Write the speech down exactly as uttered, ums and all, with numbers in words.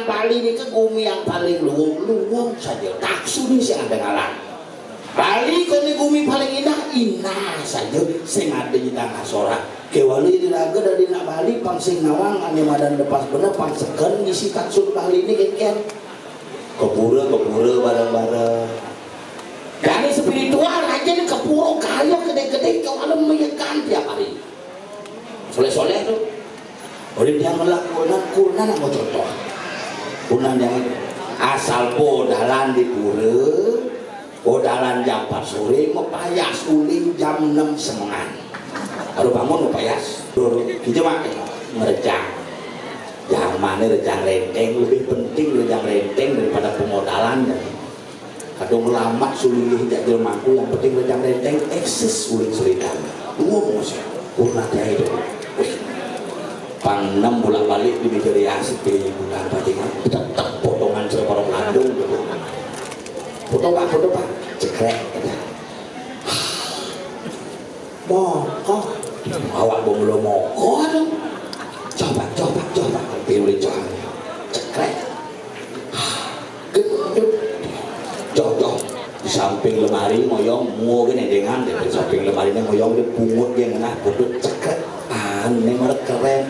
Bali nika gumi yang paling luwung, luwung saja. Taksu ni sing ada ngalang. Bali kene gumi paling indah, indah saja sing ada di tanah sorak. Kewali di raga dari nak Bali pang sing nawang ane madan depas bener pang segen ngisi taksu Bali ini keken. Kepura, kepura bareng-bareng. Dari spiritual aja nih kepura kaya gede-gede kewala meyekan tiap hari. Soleh-soleh tuh. Oleh dia ngelak kurnan, kurnan mau contoh. Kurnan yang itu. Asal bodalan di pura, bodalan jam empat sore, mepayas uling jam enam semengan. Baru bangun mepayas. Dulu, kita mak ngerejang. Yang mana rejang renteng lebih penting rejang renteng daripada pemodalan. Kadung lama sulih jak jelemaku yang penting rejang renteng eksis uling sulitan. Dua musim. Kurna tiada itu. Pang enam bolak-balik di meja rias di bukan patingan. Tetap potongan separuh landung gitu. Foto pak, foto pak. Cekrek. Moko. Awak bong lo moko tu. Coba, coba, coba. Pilih coba. Cekrek. Gendut. Jodoh. Di samping lemari ngoyong mua gini dengan di samping lemari ini ngoyong di pungut dia ngena putut cekrek. Aneh merek keren.